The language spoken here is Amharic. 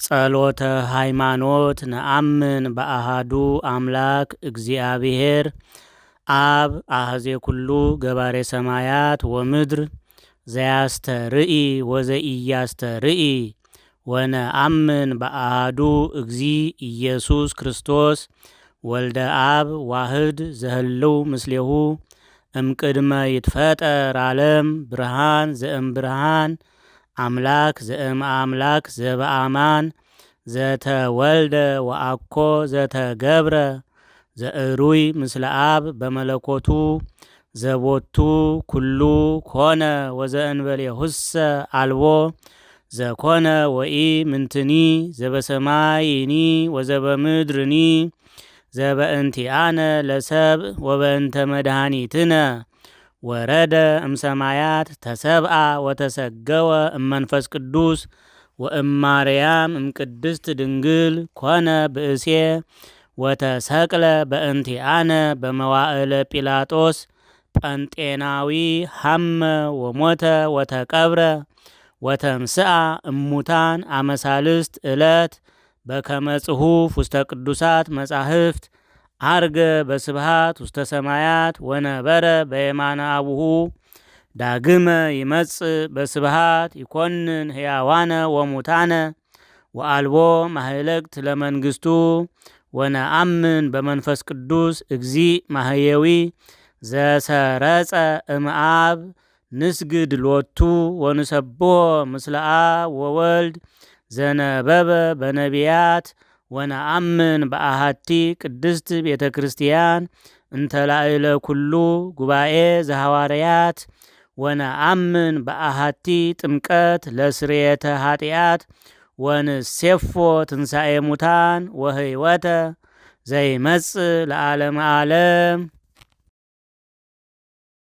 ጸሎተ ሃይማኖት። ነአምን በአሃዱ አምላክ እግዚአብሔር አብ አሐዜ ኩሉ ገባሬ ሰማያት ወምድር ዘያስተርኢ ወዘኢያስተርኢ፣ ወነአምን በአሃዱ እግዚ ኢየሱስ ክርስቶስ ወልደ አብ ዋህድ ዘህልው ምስሌሁ እምቅድመ ይትፈጠር ዓለም፣ ብርሃን ዘእም ብርሃን አምላክ ዘእም አምላክ ዘበአማን ዘተወልደ ወአኮ ዘተገብረ ዘእሩይ ምስለ አብ በመለኮቱ ዘቦቱ ኩሉ ኮነ ወዘእንበሌሁሰ አልቦ ዘኮነ ወኢ ምንትኒ ዘበሰማይኒ ወዘበምድርኒ፣ ዘበእንቲአነ ለሰብእ ወበእንተ መድኃኒትነ ወረደ እምሰማያት ተሰብአ ወተሰገወ እመንፈስ ቅዱስ ወእማርያም እምቅድስት ድንግል፣ ኮነ ብእሴ ወተሰቅለ በእንቲአነ በመዋዕለ ጲላጦስ ጰንጤናዊ፣ ሐመ ወሞተ ወተቀብረ ወተንስአ እሙታን አመሳልስት ዕለት በከመ ጽሑፍ ውስተ ቅዱሳት መጻሕፍት፣ አርገ በስብሃት ውስተ ሰማያት ወነበረ በየማነ አቡሁ፣ ዳግመ ይመጽእ በስብሃት ይኮንን ሕያዋነ ወሙታነ ወአልቦ ማህለቅት ለመንግስቱ፣ ወነአምን በመንፈስ ቅዱስ እግዚ ማህየዊ ዘሰረጸ እምአብ፣ ንስግድ ሎቱ ወንሰብሖ ምስለ አብ ወወልድ ዘነበበ በነቢያት፣ ወነአምን በአሃቲ ቅድስት ቤተ ክርስቲያን እንተ ላዕለ ኩሉ ጉባኤ ዘሐዋርያት፣ ወነአምን በአሃቲ ጥምቀት ለስርየተ ኃጢአት፣ ወንሴፎ ትንሣኤ ሙታን ወህይወተ ዘይመጽእ ለዓለመ ዓለም።